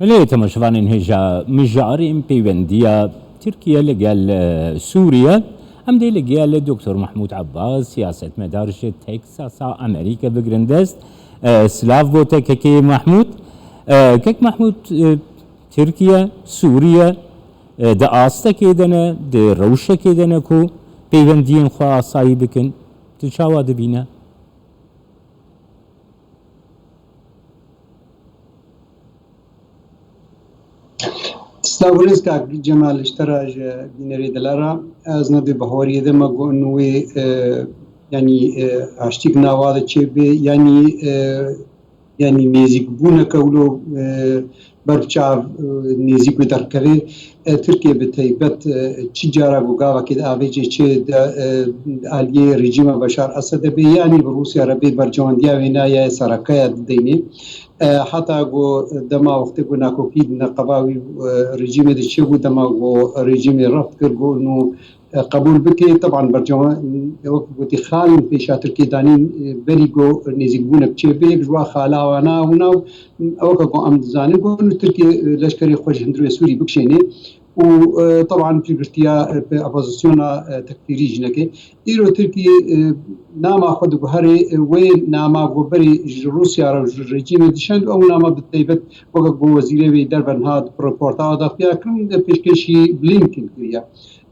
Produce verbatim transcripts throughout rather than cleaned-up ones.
Belê, temaşevanên hêja, mijarên pêwendiya Tirkiye li gel, e, Sûriye. Em dê li gel Doktor Mahmûd Abbas, siyasetmedar ji Texasa Amerîke bigirin dest. E, silav bo te, kekê Mahmûd. E, kek Mahmûd, e, Tirkiye, Sûriye, e, di astekê de ne, di rewşekê de ne ku pêwendiyên xwe asayî bikin. Tu çawa dibîne? Silav û rêz kak Cemal, ji te re, ji bînerê dilara. Ez ne dê baweriyê de me got wê, e, yanî, e, aştîk nava de çêbe, yanî, e, yanî nêzîkbûneke wilo, e, ber bi çav, e, nêzîk wê derkeve. E, Tirkiye bi teybet, e, çi cara ku gavekê di avêjê çê de, e, aliyê rejîma Beşar Esed de bê, yanî bi Rûsya re bê bercewendiya wê nayê sereke ya dideyne. E, heta ku dema wextê ku nakokî di neqeba wî, e, rejîmê de çêbû, dema ku rejîmê reft kir, ku nû, e, qebûl bike. Teban bercewa, e, wek gotî, xalên pêşa Tirkiyê danîn, e, berî ku nêzîkbûnek çêbe, yek ji wa xala wana hûna, e, weke ku em dizanin, ku nû Tirkiye, e, leşkerê xwe ji hundirê Sûrî bikişêne. Û, e, teban pîrgirtiya, e, pe-, opozisyona, e, tekfîrî jî neke. Îro Tirkî, e, nama xwe diguherê, e, wê nama ku berê ji Rûsya re, ji rejîmê dişand, ew nama bi teybet weke ku wezîrê wê derve niha di reportaja de xuya kirin, de pêşkêşî Blinken kiriye.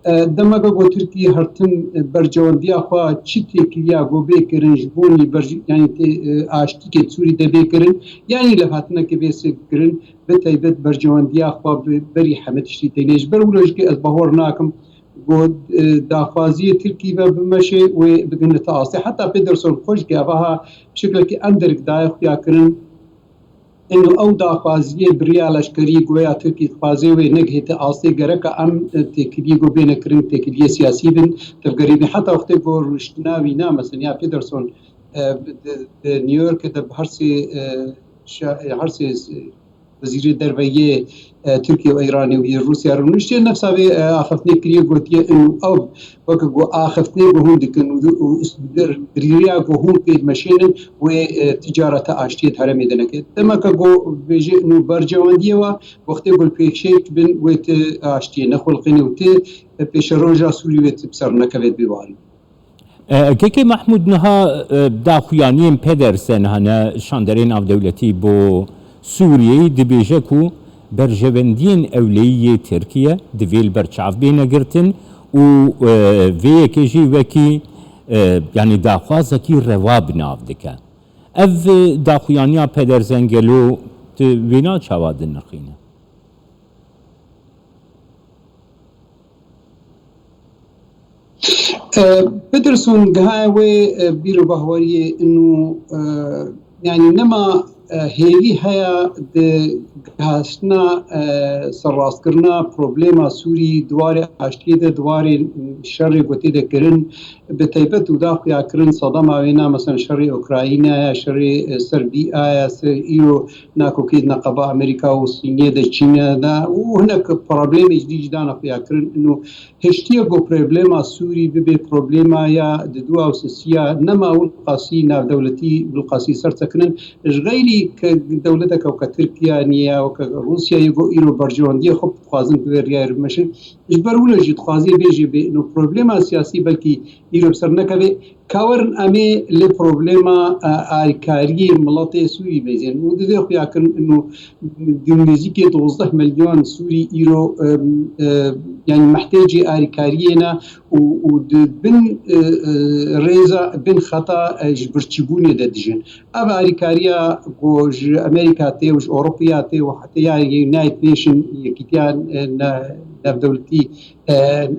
E, demeke ku Tirkî her tim, e, bercewendiya xwe çi têkiliya ku bê kirin ji bonî ber-, yanî tê, e, aştîkê Sûrî de bê kirin, yanî levhatineke bê sê kirin, bi teybet bercewendiya xwe bi berî hemî tiştî têne. Ji ber wilo jî ez bawer nakim ku, e, daxwaziyê Tirkî ve bimeşe wê bigihine te astê. Heta Pedersen xwe jî ke evaha şiklekî endirk daye xuya kirin. Êno ew daxwaziyê bi riya leşkerî goya Tirkî dixwaze wê negihê te astê, gereka em, e, têkiliyê ku bêne kirin, têkiliyê siyasî bin, tevgerî bin. Heta wextê ku rûştina wî na, mesela ya Pedersen, e, di, di New Yorkê de bi her sê, e, şa-, e, her sê, e, wezîrê derve yê, e, Tirkiye û Îranê û yê Rûsya rûniştiye, nefsa vê, e, axiftinê kiriye, gotiye, inu ew weke ku axiftinê ku hûn dikin û, û, û rêya ku hûn pê dimeşênin wê, e, ticareta aştiyê di herêmê de neke. Demeke ku bêje inu bercewendiyê wa, wextê ku li pêşek bin wê ti aştiyê nexulqînê û ti, e, pêşeroja Sûrî wê ti bi ser nekeve bê warî. E, Kekê Mehmûd, niha, e, daxuyaniyên Pedersen hene, şanderê navdewletî bo Sûriyeyê dibêje ku berjewendiyên ewleyî yê Tirkiye divê li ber çav bêne girtin û, e, vê yekê jî wekî, e, yanî daxwazekî rewa bi nav dike. Ev, e, daxuyaniya Pedersen gelo tu wêna çawa dinirxîne? E, Peterson gihaye wê, e, bîr û bahweriyê inu, e, yanî nema, e, hêvî heye di gihaştina, e, serrastkirina problema Sûrî di warê aştiyê de, di warê şerê ku tê de kirin, bi teybet û da xuya kirin sedema wêna, mesela şerê Ukrayna ya, şerê, e, Serbîya ya, ser îro nakokê di neqeba Amerîka û Sînê de, Çînê de û hinek problemê jidî jî dana xuya kirin. Inu hiştiye ku problema Sûrî bibe problema ya di dua û sisiya nema wilqasî navdewletî, wilqasî sersekinin. Ji xeyrî ke dewleteke weke Tirkiye niye, weke Rûsya ye ku îro berjewendiyê xwe dixwazin bi vê riyayê re bimeşin. Ji ber wilo jî dixwaze bêje bê ino problema siyasî belkî îro bi ser nekeve. Ka werin em ê li problema, e, alîkariyê miletê Sûrî mêzên û divê xuya kirin ino di nêzîkê dozdeh milyon Sûrî îro, e, e, yanî mehtêcê alîkariyê ne û, û di bin, e, e, rêza bin xeta, e, ji birçîbûnê de dijin. Ev alîkariya ku ji Amerîka tê û ji Ewropiya tê û heta ya United Nation, Yekîtiya, e, ne-, Navdewletî, e,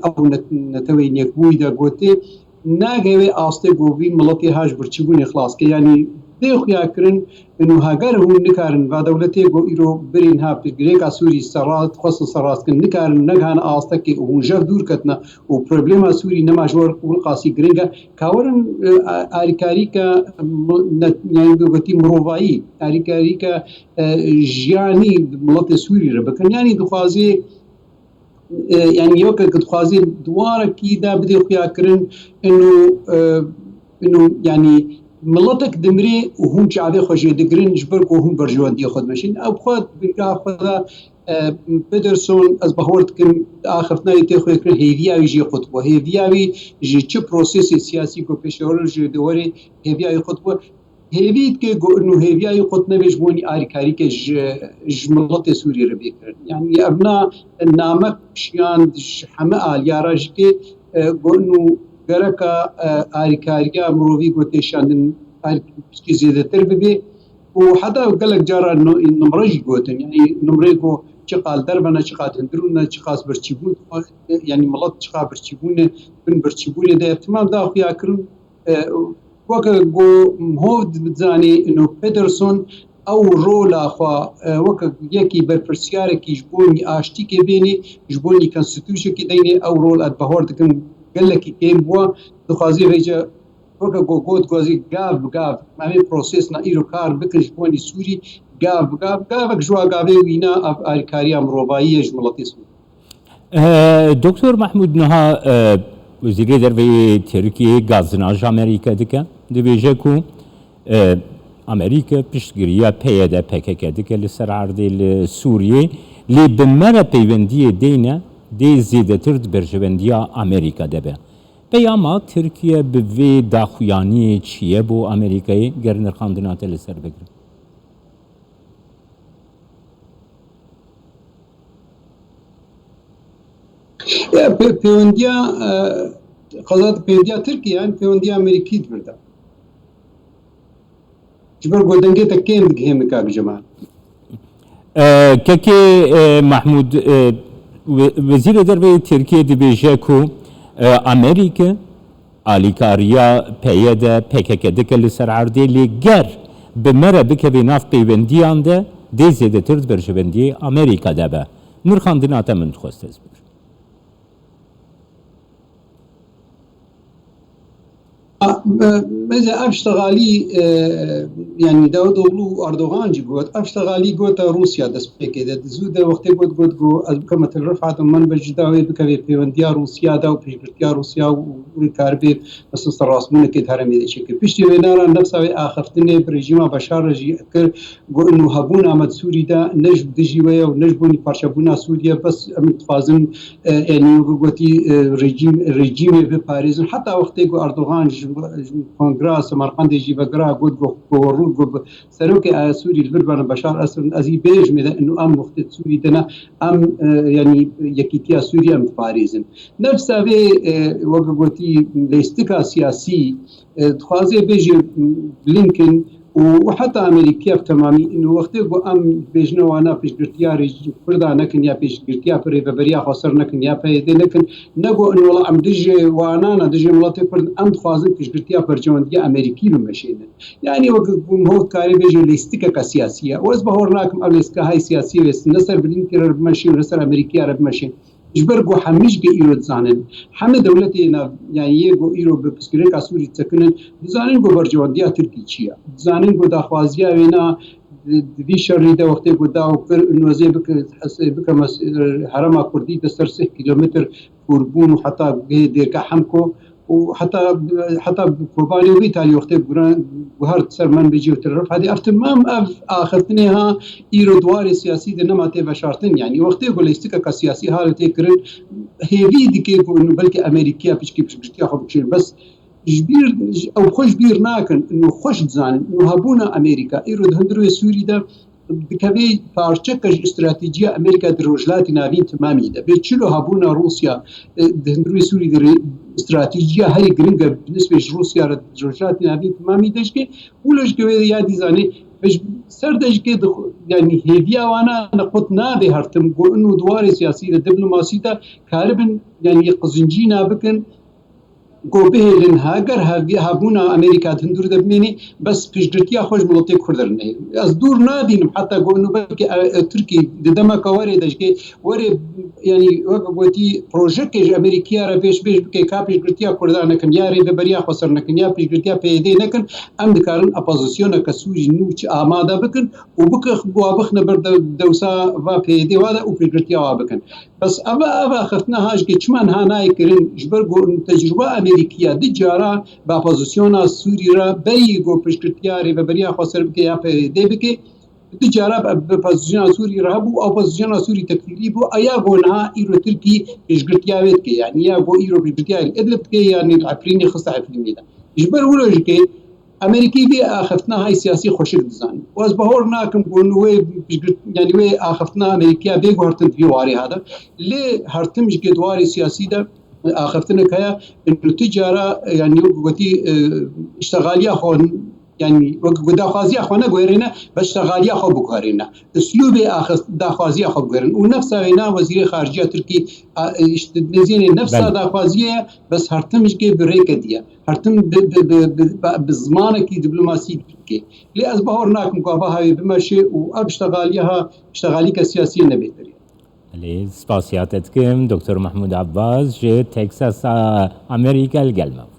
ew net-, neteweyên yekbûyî de gotê, nagê wê astê ku vî miletê ha ji birçîbûnê xilas ke. Yanî bê xuya kirin, inu heger hûn nikarin va dewletê ku îro birîn ha girêka Sûrî serra-, dixwestin serrast kin, nikarin, negihane astekê û hûn jev dûr ketine û problema Sûrî nema ji we wilqasî giring e. Ka werin, e, a-, alîkarîke, m-, ne-, yanî bi gotî mirovayî, alîkarîke, e, jiyanî miletê Sûrî re bikin. Yanî dixwazê, e, yanî weke ku dixwazê di warekî de bidê xuya kirin, inu, e, inu, yanî Miletek dimrê û hûn çavê xwe jê digirin ji ber ku hûn berjewendiyê xwe dimeşin. Ew xwe di bingeha xwe de, e, Peterson, ez bawer dikim, di axiftina yê tê xwe kirin, hêviya wî jê qut bû. Hêviya wî ji çi prosesê siyasî ku pêşewere ji de were, hêviya wî qut bû. Hêvî dike ku ino hêviya wî qut nebe ji bonî arîkarîke ji, ji miletê Sûrî re bê kirin. Yanî ev na namek şiyan ji heme aliya re jî tê, e, ku ino gereka, e, arîkariya mirovî ku tê şandin, arî-, piçkî zêdetir bibê. Û heta gelek cara nu-, numre jî gotin. Yanî numrê ku çiqas derve ne, çiqas hundirû ne, çiqas birçîbûn, yanî milet çiqas birçîbûn e, bin birçîbûnê de ye. Timam da xuya kirin, e, weke ku hov dizanî, ino Peterson ew rola xwe, e, weke yekî berpirsiyarekî ji bo aştîkê bênê, ji bo konstitûsyekî deynê, ew rol ez bawer dikim gelekî kêm bû. Dixwazî vêce weke ku got, gozî gav bi gav, em ê prosesna îro kar bikin ji bo Sûrî, gav bi gav, gavek ji wa gavê wîna ev alîkariya mirovayî ye ji miletê Sûrî. Ee, Doktor Mahmud niha, e, Wezîrê Derve yê Tirkiyê gazina ji Amerîka dike. Dibêje ku, e, Amerîka piştgiriya P Y D P K K dike li ser erdê li Sûriyê. Lê bi me re peywendiyê deyne, dê zêdetir di berjewendiya Amerîka de be. Peyama Tirkiye bi vê daxuyaniyê çi ye bo Amerîkayê, ger nirxandina te li ser bigirim? Ya, pe-, pêwendiya, e, qeza di pêwendiya Tirkiye yan pêwendiya Amerîkî di vir de. Ji ber ku dengê te kêm digihê min, kak Cemal. E, kekê, e, Mahmud, e, we-, Wezîrê Derve yê Tirkiye dibêje ku, e, Amerîka alîkariya P Y D P K K dike li ser erdê, lê ger bi me re bikeve nav peywendiyan de, dê zêdetir di berjewendiyê Amerîka de be. Nirxandina te min dixwest ez bikim. A, e, mesela ev ştegalî, e, yanî Davutoğlu û Erdogan jî got, ev ştegalî gote Rûsya dest pê kê de. Di zû de wextê got, got, got, ez bikeme Til Rifat û min be ji dawê bikeve pêwendiya Rûsya de û pêşgirtiya Rûsya û wê karibê mesela serrastbûnekê di herêmê de çêke. Piştî wê nara nefsa wê axiftinê bi rejîma Beşar re jî kir, got, ino hebûna me di Sûrî de ne ji dijî we ye û ne ji bonî parçebûna Sûriye, bes em dixwazin, e, yanî wek gotî, e, rejîm, rejîmê biparêzin. Heta wextê ku Erdogan ji, ji Kongra Semerqendê jî vegira, got, got, got, got, got, serokê Sûrî li vir bana Beşar Esed, ez î bêjmê de, ino em wextê di Sûrî de ne, em, e, yanî yekîtiya Sûrî em diparêzin. Nefsa vê, e, wek gotî lêstika siyasî, e, dixwaze bêje Blinken û heta Amerîkiya bi temamî, ino wextê ku em bêjine wana pêşgirtiya rejî-, Kurda nekin ya pêşgirtiya rêveberiya xweser nekin ya P Y D nekin, ne ku ino wela em dijê wana ne, dijê miletê Kurd, em dixwazin pêşgirtiya berjewendiya Amerîkî bimeşênin. Yanî wek ku hov dikarê bêje lêstikeke siyasî ye. Û ez bawer nakim ev lêstika hay siyasî wê ne ser Blinken re bimeşin, ne ser Amerîkiya re bimeşin. Ji ber ku hemî jî îro dizanin, hemî dewletê nav, yanî yê ku îro bi pirsgirêka Sûrî disekinin, dizanin ku berjewendiya Tirkî çi ye. Dizanin ku daxwaziya wê na di, di vî şerî de wextê ku da û kir, nozê bike, hesê bike mes-, herêma Kurdî de ser sih kîlometr kûrbûn û heta guhê Dêrka Hemko û heta, heta Kobanê û Îtalya wextê guran guhert ser Menbicî û Til Rifadê. Ev timam ev axiftinê ha îro di warê siyasî de nema tê veşartin. Yanî wextê ku lêstikeke siyasî hale tê kirin, hêvî dike ku ino belkî Amerîkiya piçkî piştgirtiya xwe bikişîne. Bes ji bîr, ew xwe ji bîr nakin, ino xweş dizanin, ino hebûna Amerîka îro di hundirê Sûrî de dikeve parçeke ji stratejiya Amerîka di Rojhilatê Navîn timamî de. Bê çilo hebûna Rûsya, e, di hundirê Sûrî de rê-, stratejiya herî giring e bi nisbê ji Rûsya re di Rojhilatê Navîn timamî de jike, wilo jike wê ya dîzanê, ve ji ser de jike dixu-, yanî hêviya wana ne qut nabê hertim, ku ino di warê siyasî de, diplomasî de karibin, yanî qizincîna bikin, ku bihêlin, heger hevî-, hebûna Amerîka di hundir de bimênî, bes piştgirtiya xwe ji miletê Kurd re neyê. Ez dûr nadînim heta ku ino belkî, e, e, Tirkî di demeke werê de jikê werê, yanî wek gotî, projekê ji Amerîkiya re pêşbêj bike, ka piştgirtiya Kurdan nekin, ya rêveberiya xweser nekin, ya piştgirtiya P Y D nekin, em dikarin opozisyoneke Sûrî nû çi amade bikin û bike, wa bixine ber de-, dewsa va P Y D wa de û piştgirtiya wa bikin. Bes ev, ev axiftina ha jikê çima niha nayê kirin, ji ber ku tecrûba Amerîkî Amerîkiya di cara bi opozisyona Sûrî re berî ku piştgirtiya rêveberiya xweser bike ya P Y D bike, di cara bi, bi opozisyona Sûrî re hebû, opozisyona Sûrî tekfîrî bû, aya ku niha îro Tirkî piştgirtiya wê dike, yanî ya ku îro piştgirtiya li Idlib dike, yanî li Efrînê xiste Efrînê de. Ji ber wilo jî ke Amerîkî vê axiftina hay siyasî xweşik dizane. Û ez bahor nakim ku wê piştgirt-, yanî wê axiftina Amerîkiya bê guhertin di vê warê hade. Lê hertim ji ke di warê siyasî de axiftinek heye, û tu cara, yanî wek gotî, e, îştexaliya xwe, yanî wek ku daxwaziya xwe neguherîne, bes îştexaliya xwe biguherîne. Uslûbê axist-, daxwaziya xwe biguherin. Û nefsa wêna wezîrê xarijiya Tirkî, a, e, îşte nêzînê nefsa Belê. daxwaziyê ye, bes hertim ji ke bi rêke diye. Hertim bi, bi, bi, bi, bi, bi zimanekî diplomasî dike. Lê ez bahor nakim ku ava hawê bimeşe û ev îştexaliya ha, îştexalîke siyasî nebê derê. Lê spasiya te dikim, Doktor Mehmûd Abbas ji Texasa Amerîka li gel me bû.